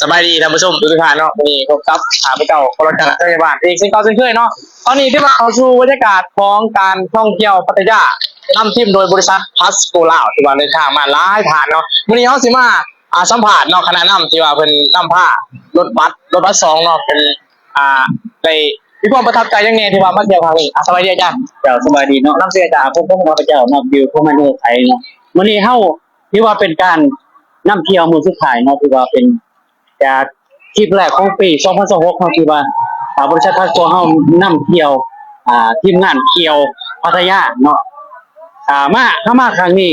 ສະບາຍດີທ່ານຜູ້ຊົມທຸກໆທ່ານເນາະ, ມື້ນີ້ພົບກັບຂ້າພະເຈົ້າ ໂຄລະຈັນ ໄຊຍະວານ ອີກເຊັ່ນເກົ່າເຊັ່ນເຄີຍເນາະ. ຕອນນີ້ຖືວ່າເຂົ້າສູ່ບັນຍາກາດຂອງການທ່ອງທ່ຽວພັດທະຍາ ນຳທີມໂດຍບໍລິສັດ Pasco ລາວ ທີ່ວ່າເດີນທາງມາຫຼາຍທ່ານເນາະ. ມື້ນີ້ເຮົາຊິມາ ອ່າ ສຳພາດເນາະ ຄະນະນຳທີ່ວ່າເພິ່ນນຳພາລົດບັດ ລົດບັດສອງເນາະ ເພິ່ນ ອ່າ ໄດ້ມີຄວາມປະທັບໃຈຫຍັງແດ່ທີ່ວ່າມາທ່ຽວຄັ້ງນີ້. ອ່າ ສະບາຍດີອາຈານ. ເຈົ້າ ສະບາຍດີເນາະ, ນຳຊື່ອາຈານ. ພົບກັບຂ້າພະເຈົ້າເນາະ ບິວ ໂຄມາໂນໄຊເນາະ. ມື້ນີ້ເຮົາຖືວ່າເປັນການນຳທ່ຽວມື້ສຸດທ້າຍເນາະ ຖືວ່າເປັນ ຈາກທຣິບແລກຂອງປີສອງພັນຊາວຫົກ ເຮົາຖືວ່າ ອ່າ ບໍລິສັດ Pasco ເຮົານຳທ່ຽວ ອ່າ ທີມງານທ່ຽວພັດທະຍາເນາະ. ອ່າ ມາ ເຮົາມາຄັ້ງນີ້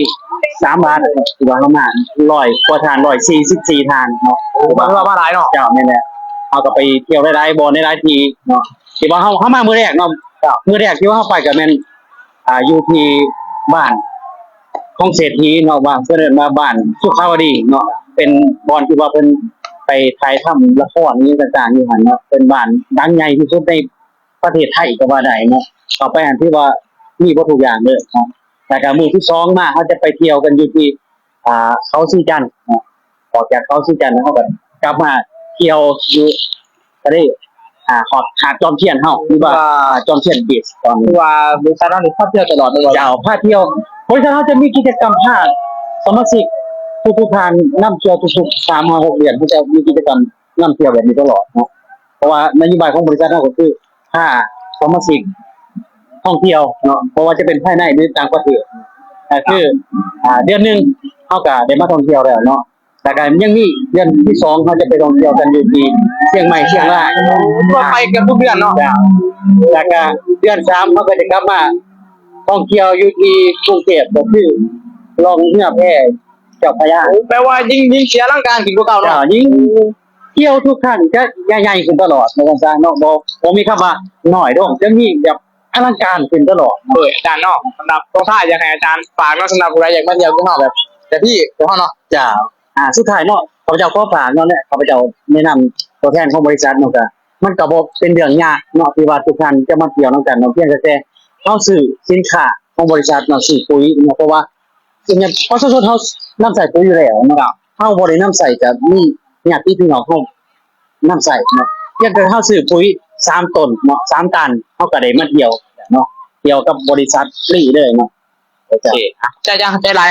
ສາມບາດ ຖືວ່າເຮົາມາຮ້ອຍກວ່າທ່ານ ຮ້ອຍສີ່ສິບສີ່ທ່ານເນາະ. ຖືວ່າ ຖືວ່າມາຫຼາຍເນາະ. ເຈົ້າ ແມ່ນແຫຼະ, ເຮົາກໍໄປທ່ຽວຫຼາຍໆບ່ອນ ຫຼາຍໆທີ່ເນາະ. ຖືວ່າເຮົາ ເຮົາມາມື້ແລກເນາະ. ເຈົ້າ ມື້ແລກທີ່ວ່າເຮົາໄປກໍແມ່ນ ອ່າ ຢູ່ທີ່ບ້ານ ຂອງເສດຖີເນາະ ວ່າເພິ່ນເອີ້ນວ່າບ້ານສຸຂາວະດີເນາະ, ເປັນບ່ອນທີ່ວ່າເພິ່ນໄປຖ່າຍທຳລະຄອນອີ່ຫຍັງຕ່າງໆຢູ່ຫັ້ນເນາະ, ເປັນບ້ານຫຼັງໃຫຍ່ທີ່ສຸດໃນປະເທດໄທກໍວ່າໄດ້ເນາະ. ເຂົ້າໄປຫັ້ນຖືວ່າມີເບິດທຸກຢ່າງເລີຍເນາະ. ແລ້ວກໍມື້ທີສອງມາ ເຮົາຈະໄປທ່ຽວກັນຢູ່ທີ່ ອ່າ ເຂົາຊີຈັນເນາະ. ອອກຈາກເຂົາຊີຈັນແລ້ວ ເຮົາກໍກັບມາທ່ຽວຢູ່ ກໍໄດ້ ອ່າ ຮອດຫາດຈອມທຽນເຮົາ ຫຼືວ່າ ວ່າ ອ່າ ຈອມທຽນບີຊຕອນນີ້ ຄືວ່າບໍລິສັດເຮົານີ້ພາທ່ຽວຕະຫຼອດແມ່ນບໍ່? ເຈົ້າ ພາທ່ຽວ. ບໍລິສັດເຮົາຈະມີກິດຈະກຳພາສະມາຊິກທຸກໆທ່ານນຳທ່ຽວທຸກໆສາມຫາຫົກເດືອນ, ເຮົາຈະມີກິດຈະກຳນຳທ່ຽວແບບນີ້ຕະຫຼອດເນາະ. ເພາະວ່ານະໂຍບາຍຂອງບໍລິສັດເຮົາກໍຄືພາສະມາຊິກທ່ອງທ່ຽວເນາະ, ບໍ່ວ່າຈະເປັນພາຍໃນ ຫຼື ຕ່າງປະເທດ. ກໍຄື ອ່າ ເດືອນໜຶ່ງເຮົາກໍໄດ້ມາທ່ອງທ່ຽວແລ້ວເນາະ. ແລ້ວກໍຍັງມີເດືອນທີສອງ ເຮົາຈະໄປທ່ອງທ່ຽວກັນຢູ່ທີ່ຊຽງໃໝ່ ຊຽງລາຍ ກໍໄປເກືອບທຸກເດືອນເນາະ. ແລ້ວກໍເດືອນສາມ ເຮົາກໍຈະກັບມາທ່ອງທ່ຽວຢູ່ທີ່ກຸງເທບ ກໍຄືລ່ອງເຮືອແພເຈົ້າພະຍາ. ໂອ້ ແປວ່າຍິ່ງ ຍິ່ງຊິອະລັງການຂຶ້ນກວ່າເກົ່າເນາະ. ເຈົ້າ ຍິ່ງທ່ຽວທຸກຄັ້ງຈະໃຫຍ່ໆຂຶ້ນຕະຫຼອດ ວ່າຊັ້ນຊະເນາະ. ບໍ່ ບໍ່ມີຄຳວ່ານ້ອຍດອກ, ຈະມີແບບອະລັງການຂຶ້ນຕະຫຼອດ. ໂດຍ ອາຈານເນາະ, ສຳລັບສຸດທ້າຍ ຢາກໃຫ້ອາຈານຝາກເນາະ ສຳລັບຜູ້ໃດຢາກມາທ່ຽວກັບເຮົາ ແບບ ແບບທີ່ພວກເຮົາເນາະ. ເຈົ້າ ອ່າ ສຸດທ້າຍເນາະ ຂ້າພະເຈົ້າຂໍຝາກເນາະ ແລະ ຂ້າພະເຈົ້າແນະນຳຕົວແທນຂອງບໍລິສັດເນາະ ກະມັນກະບໍ່ເປັນເລື່ອງຍາກເນາະ ທີ່ວ່າທຸກທ່ານຈະມາທ່ຽວນຳກັນເນາະ, ພຽງແຕ່ເຮົາຊື້ສິນຄ້າຂອງບໍລິສັດເນາະ ຊື້ປຸ໋ຍເນາະ, ເພາະວ່າສ່ວນໃຫຍ່ປະຊາຊົນເຮົານຳໃຊ້ປຸ໋ຍຢູ່ແລ້ວເນາະ, ເຮົາບໍ່ໄດ້ນຳໃຊ້ ກະມີຍາດຕິພີ່ນ້ອງເຮົານຳໃຊ້ເນາະ, ພຽງແຕ່ເຮົາຊື້ປຸ໋ຍສາມຕົນເນາະ ສາມຕັນ ເຮົາກະໄດ້ມາທ່ຽວເນາະ ທ່ຽວກັບບໍລິສັດຟຣີເລີຍເນາະ. ໂອເຄ ຂອບໃຈ ຂອບໃຈຫຼາຍ.